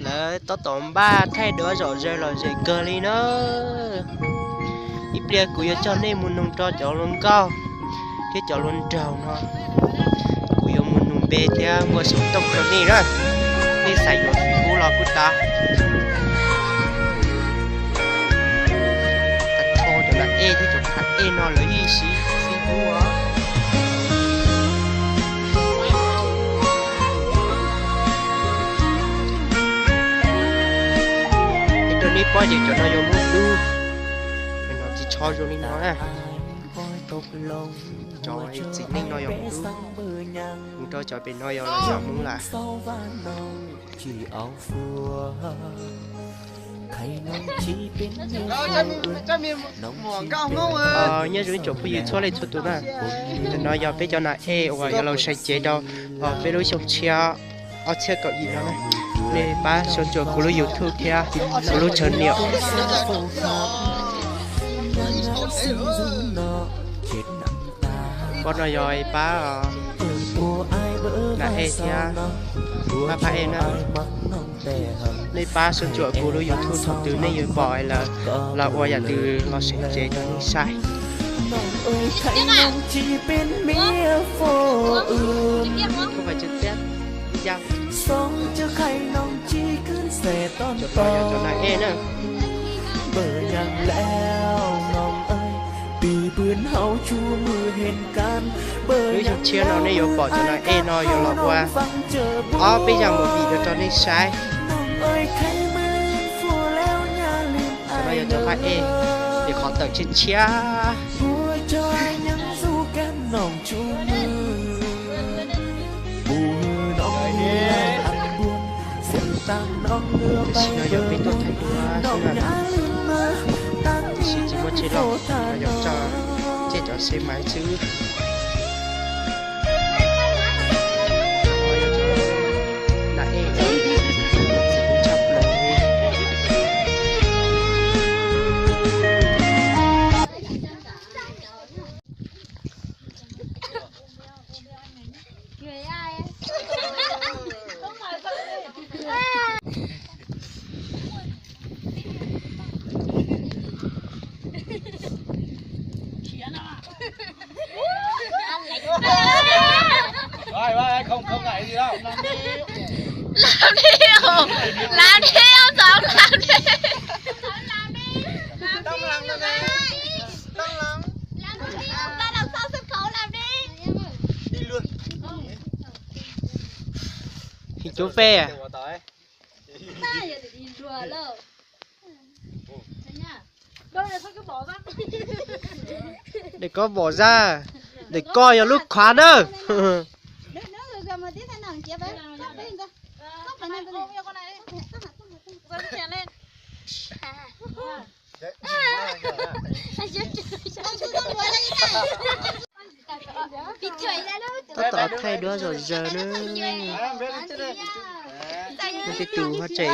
Lawv tab tom npaj thaij duab zom zaws lom zem kawg li na. Ib pliag kuv yuav coj nej mus noog rau cov hluas nkauj thiab cov hluas nraug no. Kuv yuav mus noog npe thiab muaj xov tooj rau nej na. Nej xav yuav Facebook los kuj tau. Tag nrho cov nas ej thiab cov phaj ej no lawv yeej siv Facebook os. Rau nej paub ces cov no yog Hmoob dub, no tsis tshua zoo li no na. Cov txiv neej no yog Hmoob dub, mus rau cov pem no yog los yog Hmoob lawm. Nyob zoo ib tsoom phooj ywg txhua leej txhua tus na. Ntawm no yog peb cov nas ej uas yuav los sawv cev rau peb lub xyoo tshiab ob txhiab kaum yim no na. Nej pab subscribe kuv lub YouTube thiab kuv lub channel. Pab no yog pab nas ej thiab pab phaj ej na. Nej pab subscribe kuv lub YouTube thaum twg nej yuav pom lawv los ua yam twg los sawv cev rau nej saib. Cov no yog cov nas ej na. Lub xyoo tshiab no nej yuav pom cov nas ej no yuav los ua ob peb zaj movie rau rau nej saib. Cov no yog cov phaj ej, ces qhov tawm tshiab tshiab. Tam sim no yog peb tuaj thaij duab xwb na, tam sim tsis muaj tsheb los, yog tso tseg cov xe maiv xwb. Làm đi, làm đi, ông Dũng, làm đi. Làm đi, ông ta làm sao sân khấu, làm đi. Hình chú phê à? Đừng có bỏ ra. Đừng coi vào lúc khóa đó. Tab tom thaij duab zom zaws na. Leej twg tus ho tseem